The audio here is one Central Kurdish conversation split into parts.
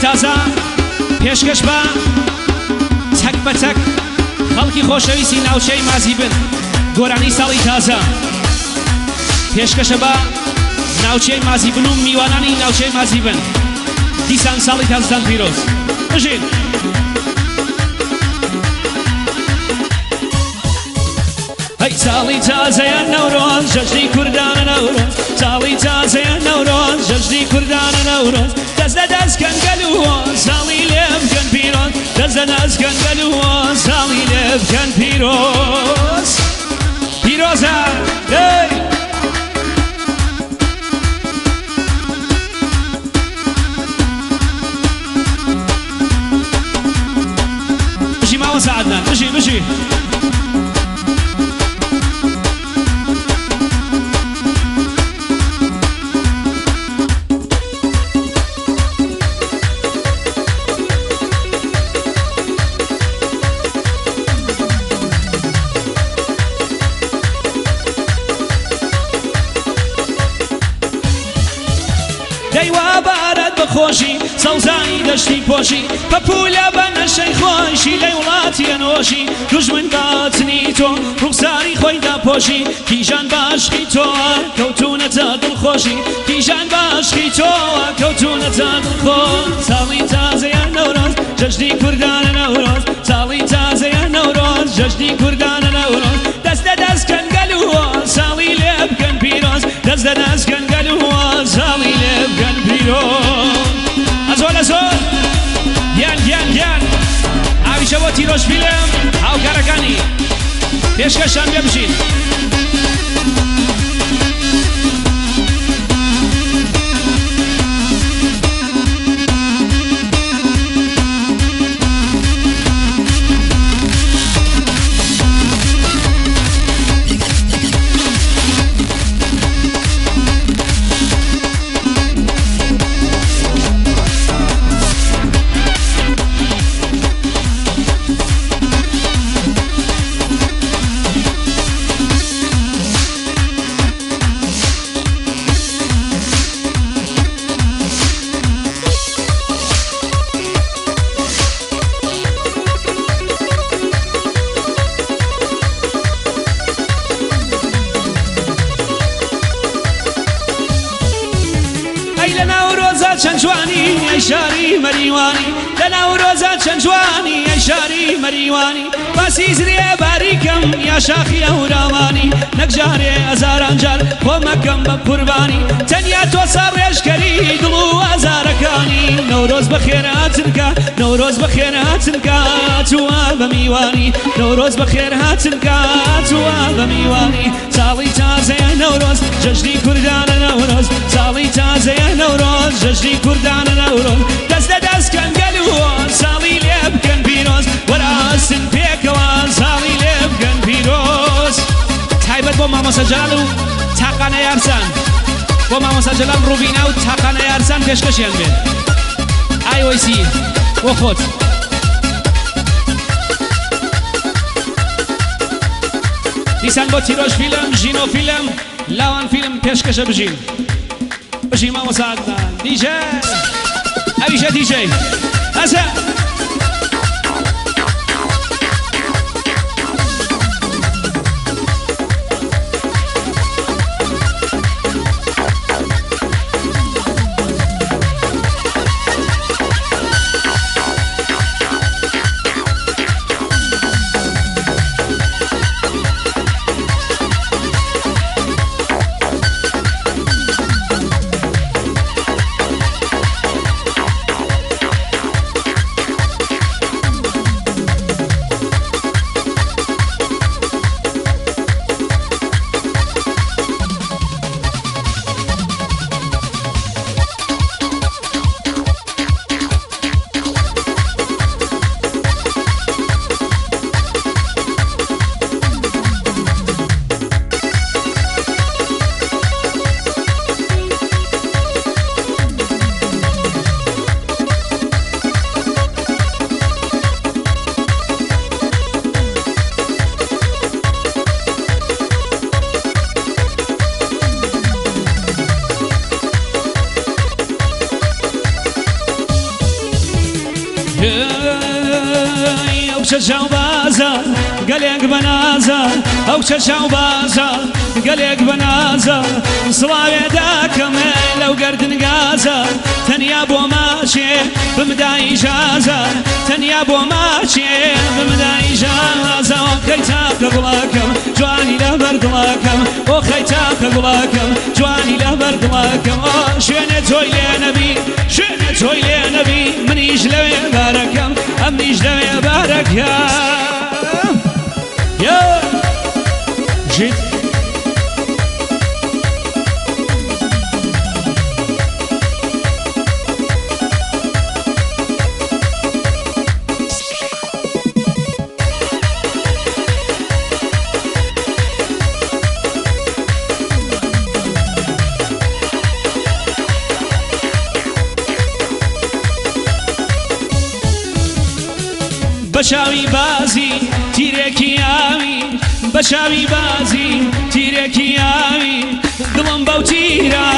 تازە پێشکەش بە چەک بە چەک خەڵکی خۆشەویستی ناوچەی مازی بن. گۆرانی ساڵی تازە پێشکەشە بە ناوچەی مازی بن و میوانانی ناوچەی مازی بن. دیسان ساڵی تازەتان پیرۆز. بژین. هەی ساڵی تازەیە نەورۆز جەژنی کوردانە نەورۆز، ساڵی تازەیە نەورۆز جەژنی کوردانە نەورۆز، دەست لە دەست کەن گەل و ساڵی لێ بکەن پیرۆز، دەست لە دەست کەن گەل و ساڵی لێ بکەن پیرۆز. پیرۆزە هەی. بژی مامۆستا عەدنان، بژی بژی. دەی وا بارەت بخۆشی سەوزایی دەشتی پۆشی پەپوولە بە نەشەی خۆشی لەی وڵاتی ئەنۆشی دوژمن باتنی تۆ ڕوخساری خۆی داپۆشی کیژان باشقی تۆ کەوتونەتە دڵخۆشی کیژان باشقی تۆ کەوتونەتە دڵخۆ. ساڵی تازەیە نەورۆز جەژنی کوردانە نەورۆز، ساڵی تازەیە نەورۆز جەژنی کوردانە نەورۆز، دەست لە دەست کەن گەل و ساڵی لێ بکەن پیرۆز، دەست لە دەست کەن گەل و ساڵی لێ بکەن پیرۆز. ئەزۆر ئەزۆر گیان گیان گیان ئاویشە بۆ تیرۆژ فیلم هاوکارەکانی پێشکەشتان بێ بژین. ئەی لە نەورۆزا چەند جوانی ئەی شاری مەریوانی، لە نەورۆزا چەند جوانی ئەی شاری مەریوانی، باسی زرێ باریکەم یا شاخی ئەورامانی، نەک جارێ هەزاران جار خۆمەکەم بە قوربانی، تەنیا تۆ ساڕێژکەری دڵ و ئازارەکانی. نەورۆز بەخێر هاتنکە، نەورۆز بەخێر هاتنکە چووە بە میوانی، نەورۆز بەخێر هاتنکە چووە بە میوانی. ساڵی تازەیە نەورۆز جەژنی کوردانە نەورۆز، ساڵی تازەیە نەورۆز جەژنی کوردانە نەورۆز، دەست لە دەست کەن گەل و ساڵی لێ بکەن پیرۆز، وەراستن پێکەوە ساڵی لێ بکەن پیرۆز. تایبەت بۆ مامۆستا جەلال و تاقانە یارسان، بۆ مامۆستا جەلال ڕوبینا و تاقانە یارسان پێشکەشیان بێ. ئای وەیسی بۆ خۆت. دیسان بۆ تیرۆژ فیلم، ژینۆ فیلم، لاوان فیلم پێشکەشە. بژین بژی مامۆستا عەدنان. دیجەی ئەویشە دیجەی ئەسە. ئەو کچە چاوبازە گەلێک بەنازە، ئەو کچە چاوبازە گەلێک بەنازە، سڵاوێ داکەم لەو گەردن گازە، تەنیا بۆ ماچێ بمدا ئیجازە، تەنیا بۆ ماچێ بمدا ئیجازە. ئۆخەی تاقە گوڵەکەم جوانی لەبەر دڵەکەم، ئۆخەی تاقە گوڵەکەم جوانی لەبەر دڵەکەم، ئۆ شوێنێ تۆی لێ نەبی، شوێنێ تۆی لێ نەبی، منیش لەوێ بارەکەم، ئەمنیش لەوێ بارەکەم. یە ژیت بە چاوی بازی تیرێکی ئاوی، بە چاوی بازی تیرێکی ئاوی، دڵم بەو تیرە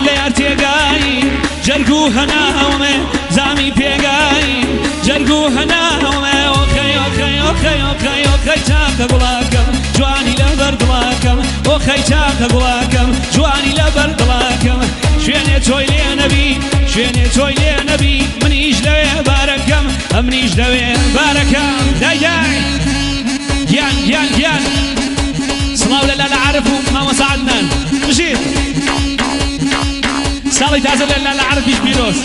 لە یار تێگایی، جەرگ و هەناومێ زامی پێگایی، جەرگ و هەناومێ. ئۆخەی ئۆخەی ئۆخەی ئۆخەی ئۆخەی تاقە گوڵاکەم جوانی لەبەر دڵاکەم، ئۆخەی تاقە گوڵاکەم جوانی لەبەر دڵاکەم، شوێنێ تۆی لێ نەبی، شوێنێ تۆی لێ نەبی، منیش لەوێ بارەکەم، ئەمنیش لەوێ بارەکەم. دای دای گیان گیان گیان، سڵاو لە لالە عارف و مامۆستا عەدنان. بژیت، ساڵی تازە لە لالە عارفیش پیرۆز.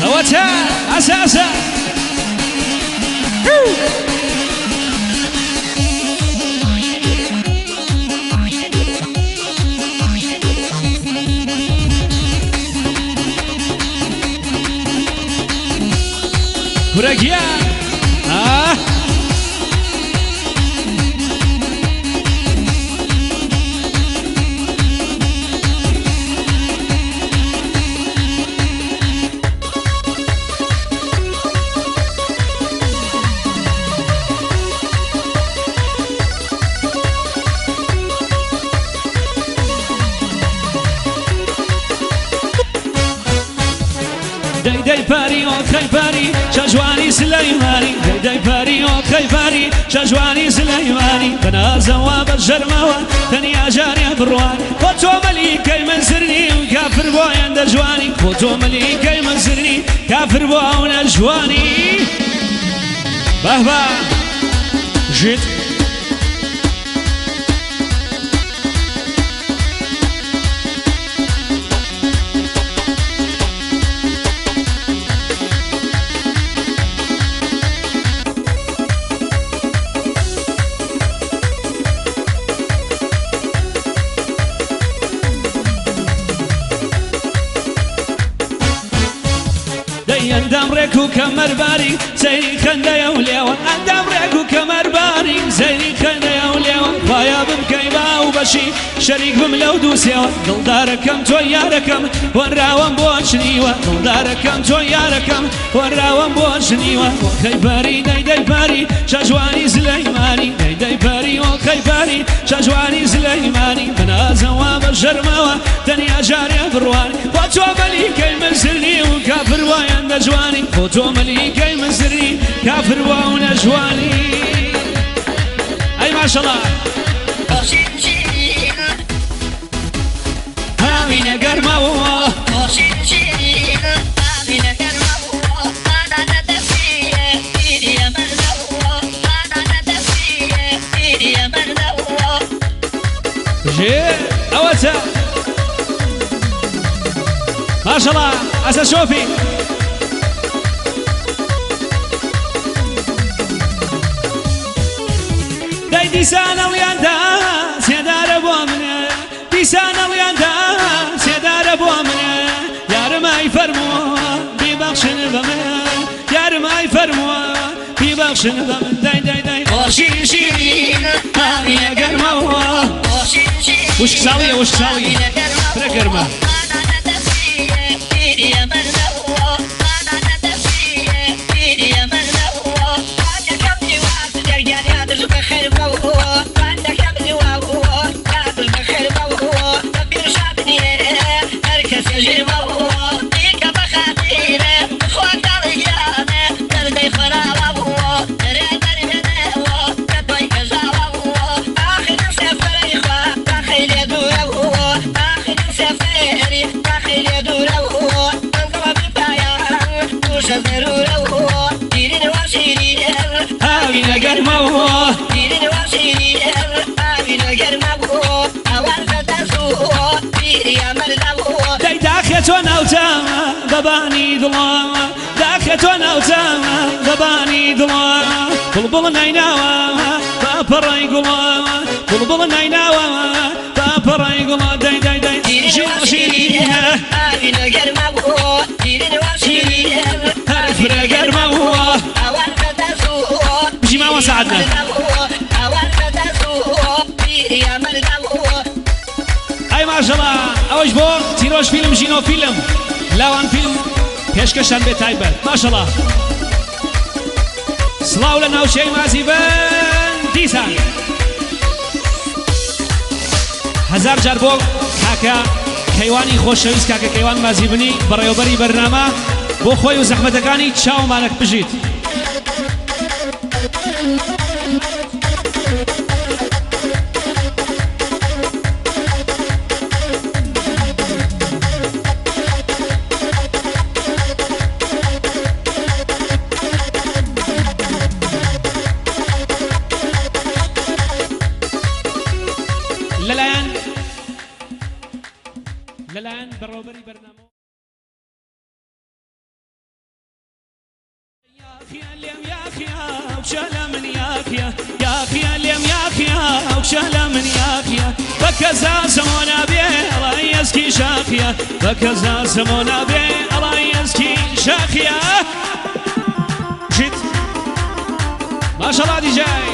ئەوەتە ئەسە ئەسە. کورە گیان ئاه. دەی دەی پاری ئۆخەی پاری چەژوانی سلەیمانی، دەی دەی پاری ئۆخەی پاری چەژوانی سلەیمانی، بەنازەوە بە شەرمەوە تەنیا جارێ بڕوان، خۆ تۆ مەلیکەی من زرنی و کافر بۆیان دەجوانی، خۆ تۆ مەلیکەی من زرنی کافر بۆ ئەو نەجوانی. بەهبە ژیت. دەی ئەندام ڕێک و کەمەرباری سەیری خەندەیە و لێوە، ئەندام ڕێک و کەمەرباری سەیری خەندەیە و لێوە، خوایە بمکەی با و بەشی شەریک بم لەو دووسێوە، دڵدارەکەم تۆ یارەکەم وەراوەم بۆ چنیوە، دڵدارەکەم تۆ یارەکەم وەراوەم بۆ چنیوە. ئۆخەی پاری دەی دەی پاری شەژوانی سلەیمانی، دەی دەی پاری ئۆخەی پاری شەژوانی سلەیمانی، بەنازەوە بە شەرمەوە تەنیا جارێ بڕوان، خۆ تۆ مەلیکەی مزرنی و کافر وایان دەجوانی، خۆ تۆ مەلیکەی مزرنی کافر وا و نەجوانی. ئەی ماشەڵا. هاوینە گەرمەوە ژێ ئەوەتە ماشەڵا ئەسە شۆفی. دەی دیسان ئەڵیاندا سێدارە بۆ منێ، دیسان ئەڵیاندا سێدارە بۆ منێ، یارم ئای فەرمووە بیبەخشن بە من، یارم ئای فەرمووە بیبەخشن بە من. دای دای دای. شیرین شیرین. هاوینە گەرمەوە وشک ساڵیە وشک ساڵی فرە گەرمە هاوینە گەرمەوە دەی داخێ تۆ ناوچەمە بەبانی دڵەوە داخێ تۆ ناوچەمە بەبانی دڵەوە بوڵبوڵ نایناوە با پەڕەی گوڵەوە بوڵبوڵ نایناوە با پەڕەی گوڵە دەی دەی دەی شیرینە هەر فرە گەرمەوە بژی مامۆستا عەدنان. ئەی ماشەڵا ئەوەش بۆ تیرۆژ فیلم ژینۆ فیلم لاوان فیلم پێشکەشتان بێ تایبەت ماشەڵا سڵاو لە ناوچەی مازی بن دیسان هەزار جار بۆ کاکە کەیوانی خۆشەویست کاکە کەیوان مازیبنی بەڕێوەبەری بەرنامە بۆ خۆی و زەحمەتەکانی چاومانەک بژیت. لەلایەن لەلایەن بەڕێوەبەری بەرنامە ماشەڵا دیجای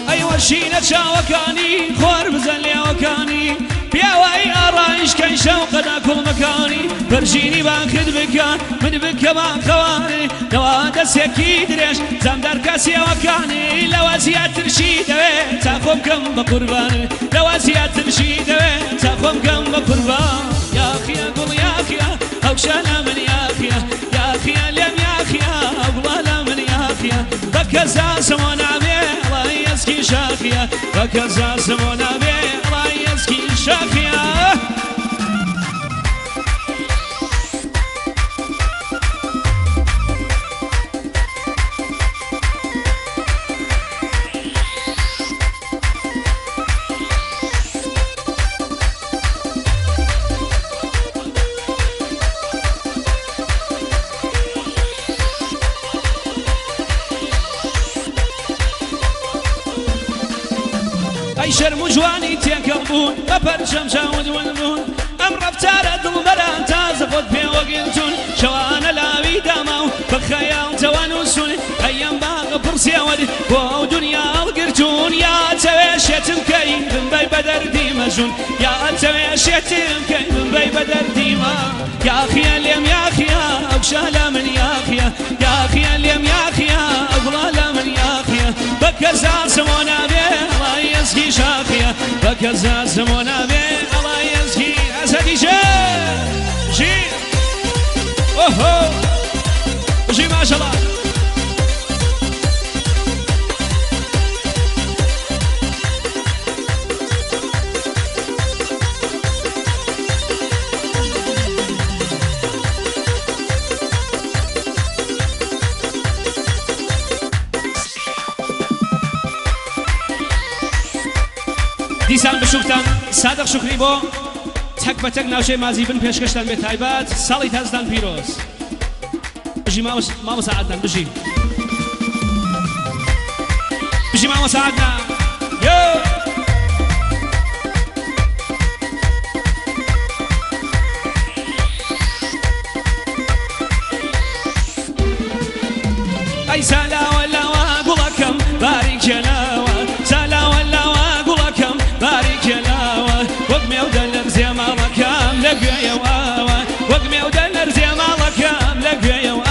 ئەیوە شینە چاوەکانی خۆر بزەن لێوەکانی پیاوای ئارایشکەی شەوقەدا کوڵمەکانی پەرژینی باخت بکە من بکە باخەوانێ لەوە دەستێکی درێژ زامدار کاسیەوەکانی لەوە زیاترشی دەوێ تا خۆم کەم بە قوربانێ لەوە زیاترشی دەوێ تا خۆم کەم بە قوربان یاخیە گوڵ یاخیە ئەو کشانە من یاخیە یاخیە لێم یاخیە ئەو گوڵە لە من یاخیە بە کەسا سەمۆ نابێ ئەڵای ئەسکی شاخیە بە کەسا سەمۆ نابێ ئەڵای ئەسکی شاخیە. ئەی شەرم و جوانی تێکەڵ بوون بە پەرچەم چاوت ون بوون ئەم ڕەفتارە دڵبەران تازە خۆت پێوەگرتوون شەوانە لاوی داما و بە خەیاڵ تەوەنووسون ئەیەم باغە پڕسێوەت بۆ ئەو دنیا هەڵگرتوون یا چەوێ شێتم کەی بمبەی بە دەردی مەژوون یا چەوێ شێتم کەی بمبەی بە دەردی مە یاخیە لێم یاخیە ئەو کشە لە من یاخیە یاخیە لێم یاخیە ئەو گوڵە لە من یاخیە بە کەسا سەمۆ نابێ ئەڵای ئەسکی شاخیە بە کەسا سەمۆ نابێ ئەڵای ئەسکی ئەسەدی ژی ئۆهۆ بژی ماشەڵا. دیسان بشوکتان سادق شکری بۆ تەک بە تەک ناوچەی مازی بن پێشکەشتان بێ تایبەت ساڵی تازدان پیرۆز. بژی مامۆستا عەدنان بژی بژی مامۆستا عەدنان یۆ. ئەی سالاوە لاوە گوڵەکەم باریکە لاوە سالاوە لاوە گوڵەکەم باریکە لاوە وەک مێودە لەرزێ ماڵەکەم لە گوێیەوە وەک مێودە لەرزێ ماڵەکەم لە گوێیەوە.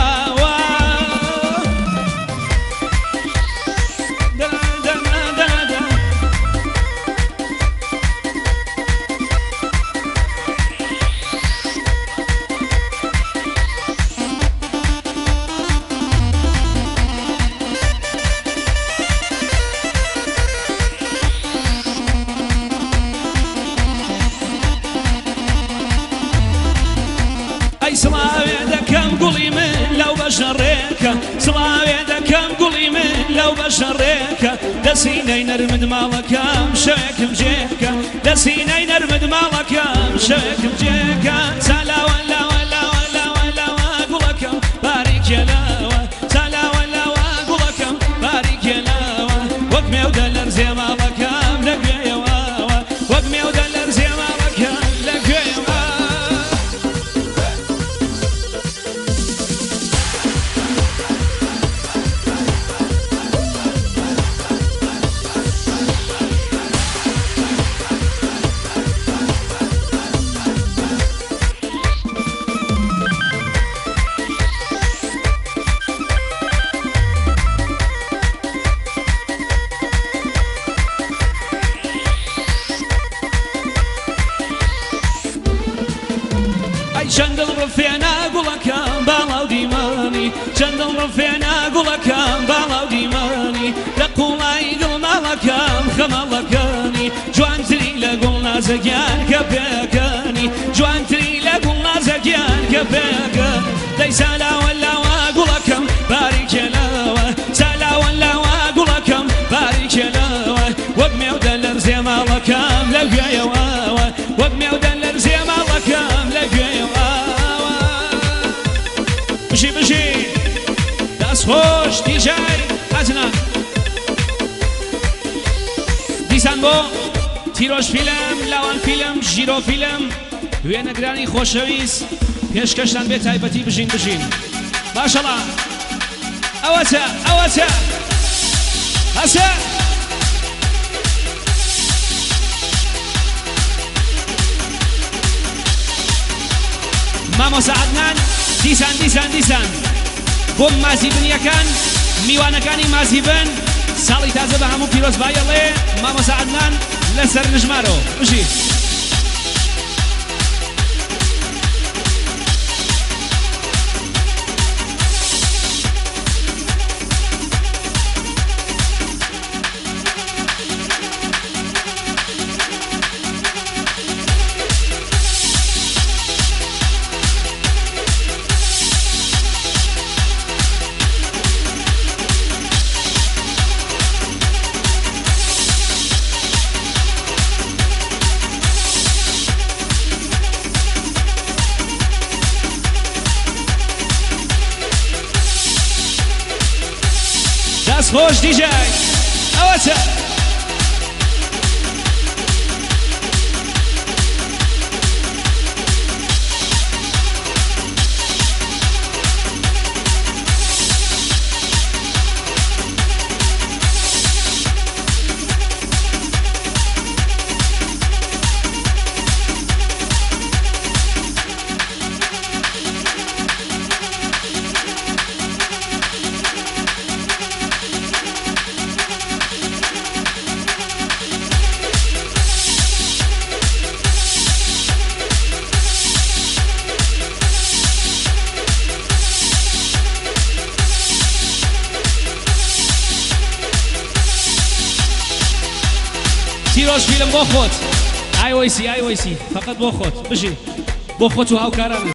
ئەی سڵاوێ دەکەم گوڵی من لەو بەژنە ڕێکە سڵاوێ دەکەم گوڵی من لەو بەژنە ڕێکە دەسینەی نەرمت ماڵەکەم شەوێکم جێکە دەسینەی نەرمت ماڵەکەم شەوێکم جێکە سالاوە لاوە لاوە لاوە لاوە گوڵەکەم باریکە لاوە سالاوە لاوە گوڵەکەم باریکە لاوە وەک مێودە لەرزێ ماڵەکەم لە گوێیەوە وەک مێودە لەرزێ ماڵەکەم لە گوێیەوە. ئەی چەندڵ ڕفێنا گوڵەکەم باڵاو دیمانی چەندڵ ڕفێنا گوڵەکەم باڵاو دیمانی لە قوڵایی دڵ ماڵەکەم خەمەڵەکانی جوانتری لە گوڵ نازەگیان کە پێکانی جوانتری لە گوڵ نازەگیان کە پێکە دەی سالاوە لاوە گوڵەکەم باریکە لاوە سالاوە لاوە گوڵەکەم باریکە لاوە وەک مێودە لەرزێ ماڵەکەم لە گوێیەوە وەک مێودە لەرزێ ماڵەکەم لە گوێیەوە. بژی بژی دەست خۆش دیجای عەدنان. دیسان بۆ تیرۆژ فیلم لاوان فیلم ژیرۆ فیلم وێنەگرانی خۆشەویست پێشکەشتان بێ تایبەتی بژین بژین باشەڵا ئەوەچە ئەوەچە هەسە. مامۆستا عەدنان دیسان دیسان دیسان بۆ مازیبنیەکان میوانەکانی مازیبن ساڵی تازە بە هەموو پیرۆزبایی ئەڵێ مامۆستا عەدنان لەسەر نژمارۆ بژی. دەست خۆش دیجای ئەوەچە. تیرۆژ فیلم بۆ خۆت ئای وەیسی ئای وەیسی فقط بۆ خۆت بژی بۆ خۆت و هاوکارانت.